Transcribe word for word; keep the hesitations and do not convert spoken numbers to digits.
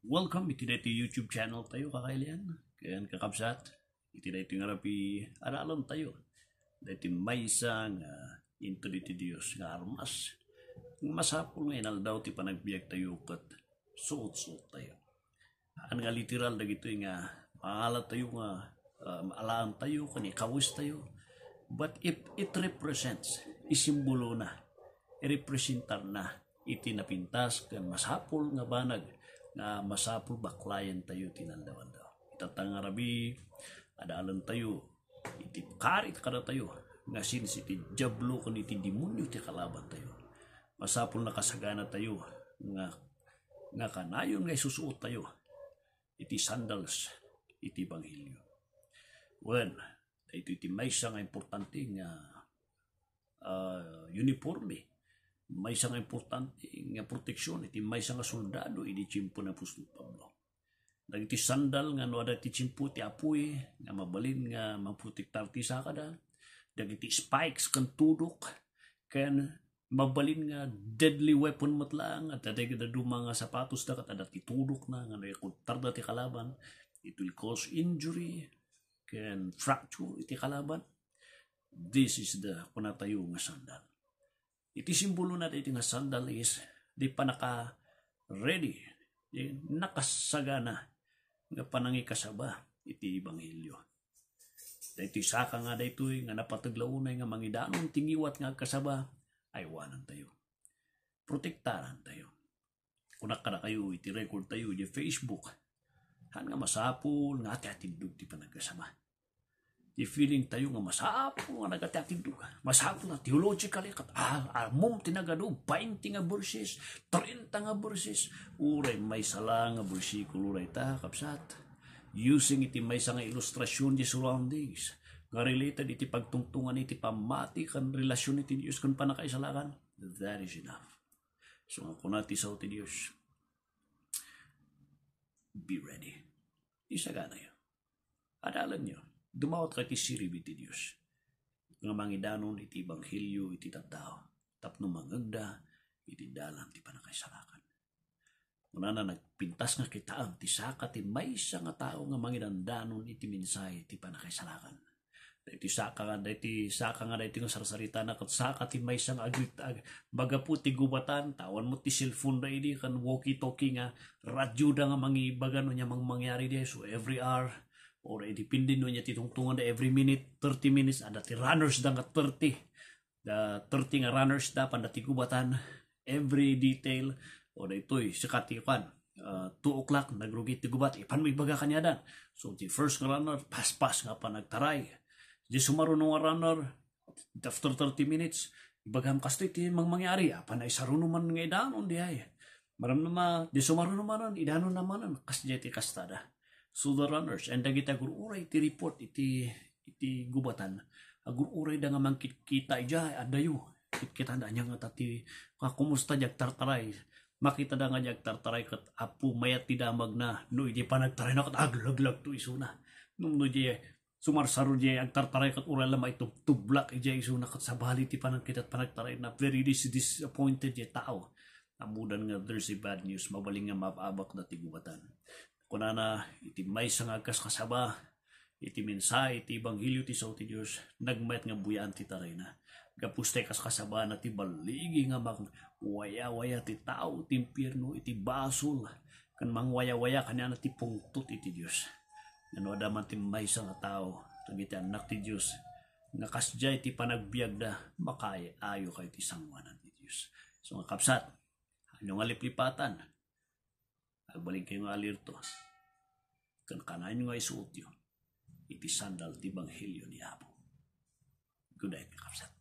Welcome iti daytoy YouTube channel tayo, kakailian. Ken kakabsat, iti daytoy nga rabii, adalentayo daytoy maysa nga inted iti Dios nga armas. Masapul nga inaldaw ti panagbiagtayo ket suot-suottayo. Haan nga literal dagitoy nga maala tayo nga, ah, alaantayo ken ikawestayo. But it, it represents, isimbolona, irepresentarna iti napintas ken masapul nga banag nga masapul baklayantayo ti inaldaw-aldaw. Itatta nga rabii, adalentayo iti kari kadatayo nga since iti Diablo ken iti demonio ti kalabantayo. Masapul nakasaganatayo nga, nga kanayon nga isusuottayo iti sandals iti ebanghelio. Wen, daytoy ti maysa nga importante nga, ah, uniforme, maysa nga importante nga proteksyon iti maysa nga soldado idi tiempo ni apostol Pablo. Dagiti sandal nga no adda ti tiempo ti apuy nga mabalin nga maprotektar ti sakada, dagiti spikes ken tudok, ken mabalin nga deadly weapon met laeng, adda dagiti dadduma nga sapatos da ket adda ti tudokna nga no ikuntarda ti kalaban, it will cause injury, ken fracture iti kalaban. This is the kunatayo nga sandal. Iti simbolona daytoy nga sandal is di panaka-ready, di nakasagana nga panangikasaba iti ebanghelio. Daytoy saka nga daytoy nga napateg la unay nga mangidanon ti ngiwat nga agkasaba, aywanantayo. Protektarantayo. Kunak kadakayo iti record tayo iti Facebook. Haan nga masapul nga ati-atindog ti panagkasaba. Ti feeling tayo nga masapul nga nagati-atindog. Masapul na theologically ket, ah, ammom ti nagadu, bainte nga verses, treinta nga verses, uray maysa la nga bersikulo dayta, kabsat. Using iti maysa nga ilustrasyon ti surroundings nga related iti pagtungtungan iti pammati ken relasyon iti Dios ken panakaisalakan, that is enough. So, nga kuna ti sao ti Dios, be ready. Isaganayo. Adalanyo. Dumawat ka iti sirib iti Dios nga mangidanon iti ebanghelio iti tattao tapno mangngegda iti dalan ti panakaisalakan. Kunana, nagpintas nga kitaem ti saka ti maysa nga tao nga mangidandanon iti mensahe ti panakaisalakan. Daytoy saka nga, daytoy saka nga, daytoy nga sarsaritana ket saka ti maysa nga agrit-, ag-, bagapu ti gubatan, ta awan met ti cellphone da idi, ken walkie-talkie nga radyo da nga mangibaga no ania mang mangyari di. So every hour, or, eh, depende no ania ti tungtunganda, every minute, thirty minutes, adda ti runners da nga thirty. Da thirty nga runners da panda ti gubatan, every detail, o daytoy, sika ti kuan, ah, two o'clock, nagrugi ti gubat, ipanmo ibaga kaniadan. So, the first nga runner, paspas nga panagtaray. Di sumaruno nga runner, after thirty minutes, ibagam kastoy ti mang-, mangyari, apan ay saruno man nga idanon, di ay. Maramnama, di sumaruno manen, idanon na manen, kas di ti kastada. So the runners, and dagiti agur-uray ti report iti, iti gubatan. Agur-uray da nga mangkitkita, ija, adayo. Kitkita da, anya nga ta ti, ka, kumusta di agtartaray? Makita da nga di agtartaray, ket apo, mayat ti damagna. No, iti panagtarayna, ket aglaglag to isuna. No, no, di, sumarsaro di agtartaray, ket uray la maitubtublak, ija isuna, ket sabali ti panagkita, panagtarayna. Very dis-, disappointed di tao. Ammodan nga there's a bad news, mabalin nga maab-abak da ti gubatan. Kunana, iti maysa nga agkaskasaba iti mensahe ti ebanghelio ti sao ti Dios, nagmayat nga buyaan ti tarayna. Gapu ta kaskasabana ti balligi nga mangwayawaya ti tao ti impierno iti basol, ken mangwayawaya kaniana ti pungtot iti Dios. Ngem no adda man ti maysa nga tao, dagiti annak ti Dios, nga kasdiay ti panagbiagda, makaay-ayo kayo ti sangoanan ti Dios. So, nga kabsat, ania nga liplipatan, agbalin kayo nga alerto. Ken kanayon nga isuotyo iti sandal ti ebanghelio ni Apo. Good night, kakabsat.